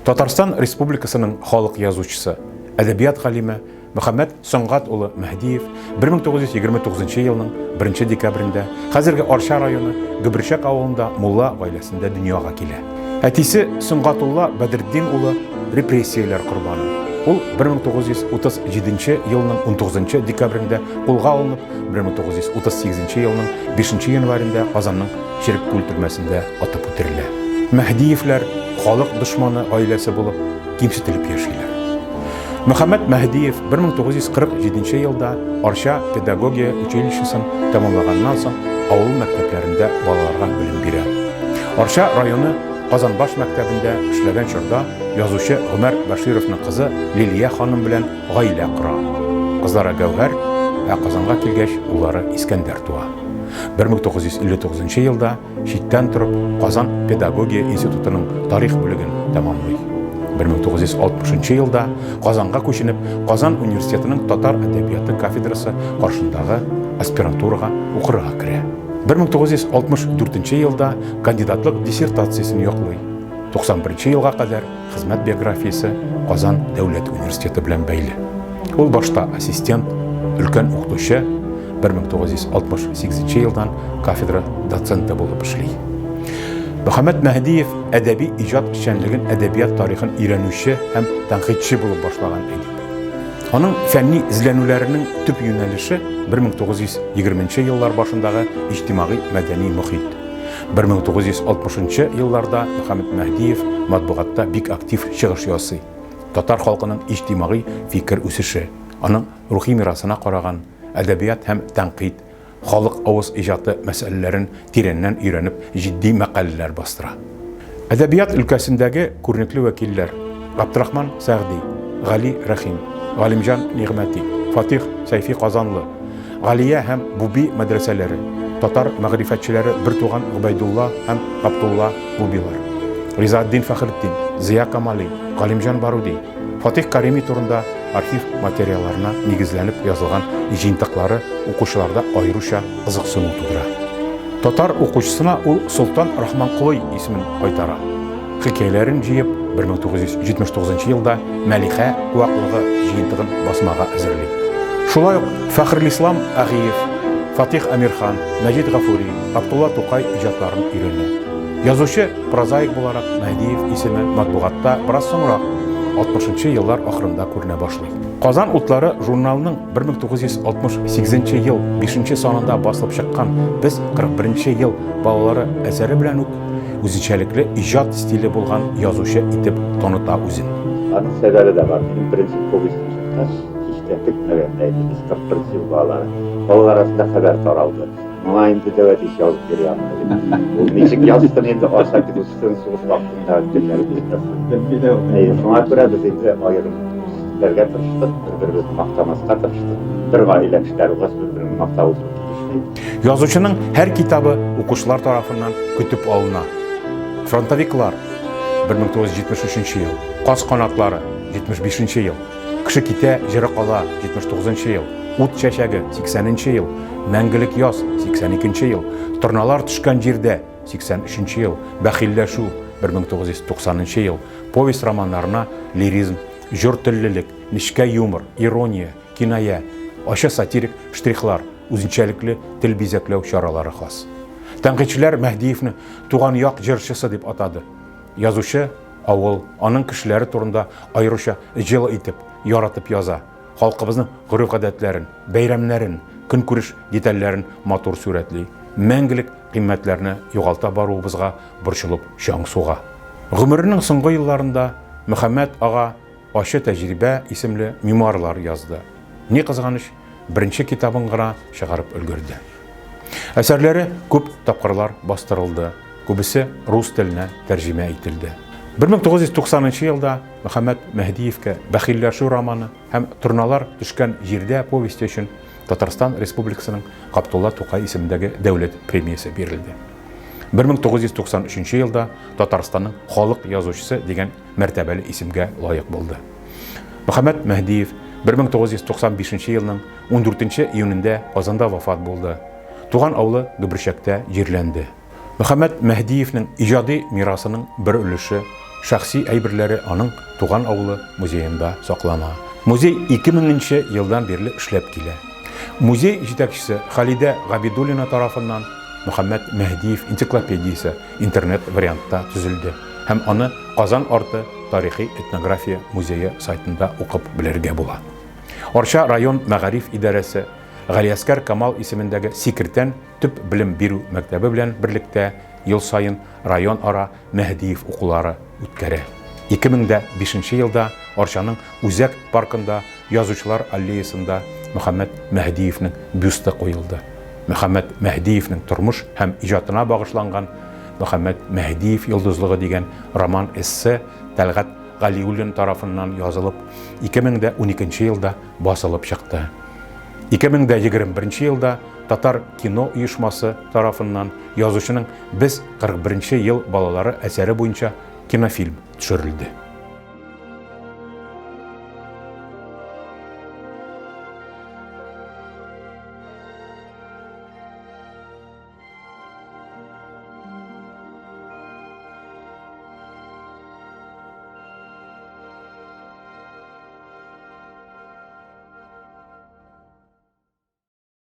Татарстан Республикасының халык язучысы, әдәбият галиме Мөхәммәт Сөнгат улы Мәһдиев 1929 елның 1 декабрендә хәзерге Арча районы Гөберчәк авылында мулла гаиләсендә дөньяга килә. Әтисе Сөнгатулла Бәдретдин улы репрессияләр корбаны. Ул 1937 елның 19 декабрендә кулга алынып, 1938 елның 5 январендә Казанның Череккүл төрмәсендә атып үтерелә. Мәһдиевләр халык дошманы гаиләсе булып кимсетелеп яшиләр. Мөхәммәт Мәһдиев 1947 елда Арча педагогия училищесын тәмамлаганнан соң авыл мәктәпләрендә балаларга белем бирә. Арча районы Казанбаш мәктәбендә эшләгән чорда язучы Гомәр Бәшировның кызы Лилия ханым белән гаилә кора. Кызлары Гәүһәр, ә Казанга килгәч уллары Искәндәр туа. 1959 елда читтән торып Казан педагогия институтының тарих бүлеген тәмамлый. 1960 елда Казанга күченеп, Казан университетының татар әдәбияты кафедрасы каршындагы аспирантурага укырга керә. 1964 елда кандидатлык диссертациясен яклый. 91 елга кадәр Хезмәт биографиясе Казан дәүләт университеты белән бәйле. Ул башта ассистент, өлкән укытучы, 1968 елдан кафедра доценты булып эшли. Мөхәммәт Мәһдиев әдәби иҗат эшчәнлеген әдәбият тарихын өйрәнүче һәм тәнкыйтьче булып башлаган әдип. Аның фәнни эзләнүләренең төп юнәлеше 1920 еллар башындагы иҗтимагый мәдәни мохит. 1960 елларда Мөхәммәт Мәһдиев матбугатта бик актив чыгыш ясый. Татар халкының иҗтимагый фикер үсеше, аның рухи мирасына караган әдәбият һәм тәнкыйть, халык авыз иҗаты мәсьәләләрен тирәннән өйрәнеп җитди мәкаләләр бастыра. Әдәбият өлкәсендәге күренекле вәкилләр, Габдрахман Сәгъди, Гали Рәхим, Галимҗан Нигъмәти, Фатих Сәйфи Казанлы, Галия һәм Буби мәдрәсәләре, татар мәгърифәтчеләре бертуган Гобәйдулла һәм Габдулла Бубилар, Ризаэтдин Фәхретдин, Зыя Камали, Галимҗан Баруди, Фатих Карими турында архив материалларына нигезләнеп язылган җыентыклары укучыларда аеруча кызыксыну тудыра. Татар укучысына ул Солтан Рахманколый исемен кайтара. Хикәяләрен җыеп, 1979 елда Мәлихә куаклыгы җыентыгын басмага әзерли. Шулай ук Фәхрелислам Агиев, Фатих Әмирхан, Мәҗит Гафури, Габдулла Тукай иҗатларын өйрәнә. Язучы, прозаик буларак Мәһдиев исеме матбугатта бераз соңрак, 60 нчы еллар ахырында күренә башлый. Казан утлары журналының 1968 ел 5 санында басылып чыккан Без 41 ел балалары әсәре белән үк үзенчәлекле иҗат стиле булган язучы итеп таныта үзен. Аның сәбәбе дә бар. Минем беренче повестем чыккач, һич тә көтмәгәндә инде без 41 ел балалары. Балалар арасында хәбәр таралды. Моңа инде дәү әтисе язып бирә аны дип. Ул ничек язсын инде, Арча килүчесен сугыш вакытында үткәннәр дип. Әйе, шуңа күрә без инде аерым сүзләргә тырыштык, бер-беребезне мактамаска тырыштык. Бер гаилә кешеләре булгач, бер-береңне мактау килешми. Язучының һәр китабы укучылар тарафыннан көтеп алына. Фронтовиклар 1973 ел, Каз канатлары 75 ел, Кеше китә, җыры кала 79 ел, Ут чәчәге 80 ел, Мәңгелек яз 82 ел, Торналар төшкән җирдә 83 ел, Бәхилләшү 1990 ел, повесть романнарына лиризм, җор теллелек, нечкә юмор, ирония, киная, ачы сатирик штрихлар, үзенчәлекле тел бизәкләү чаралары хас. Тәнкыйтьчеләр Мәһдиевне туган як җырчысы дип атады. Язучы авыл, аның кешеләре турында аеруча җылы итеп, яратып яза. Халкыбызның гореф-гадәтләрен, бәйрәмнәрен, көнкүреш детальләрен матур сурәтли. Мәңгелек кыйммәтләрне югалта баруыбызга борчылып чаң суга. Гомеренең соңгы елларында Мөхәммәт ага Ачы тәҗрибә исемле мемуарлар язды. Ни кызганыч, беренче китабын гына чыгарып өлгерде. Әсәрләре күп тапкырлар бастырылды, күбесе рус теленә тәрҗемә ителде. 1990 елда Мөхәммәт Мәһдиевкә Бәхилләшү романы һәм Торналар төшкән җирдә повесте өчен Татарстан Республикасының Габдулла Тукай исемендәге дәүләт премиясе бирелде. 1993 елда Татарстанның халык язучысы дигән мәртәбәле исемгә лаек булды. Мөхәммәт Мәһдиев 1995 елның 14 июнендә Казанда вафат булды. Туган авылы Гөберчәктә җирләнде. Мөхәммәт Мәһдиевнең иҗади мирасының бер өлеше шәхси әйберләре аның туган авылы музеенда саклана. Музей 2000 нче елдан бирле эшләп килә. Музей җитәкчесе Халидә Габидуллина тарафыннан Мөхәммәт Мәһдиев энциклопедиясе интернет вариантта төзелде һәм аны Казан арты тарихи-этнография музее сайтында укып белергә була. Арча район мәгариф идарәсе Галиәскәр Камал исемендәге Сикертән төп белем бирү мәктәбе белән берлектә ел саен районара Мәһдиев укулары үткәрә. 2005 нче елда Арчаның Үзәк паркында Язучылар аллеясында Мөхәммәт Мәһдиевнең бюсты куелды. Мөхәммәт Мәһдиевнең тормыш һәм иҗатына багышланган Мөхәммәт Мәһдиев йолдызлыгы дигән роман-эссе Тәлгать Галиуллин тарафыннан язылып, 2012 елда басылып чыкты. 2021 елда Татар кино оешмасы тарафыннан язучының Без 41 нче ел балалары әсәре буенча кинофильм төшерелде.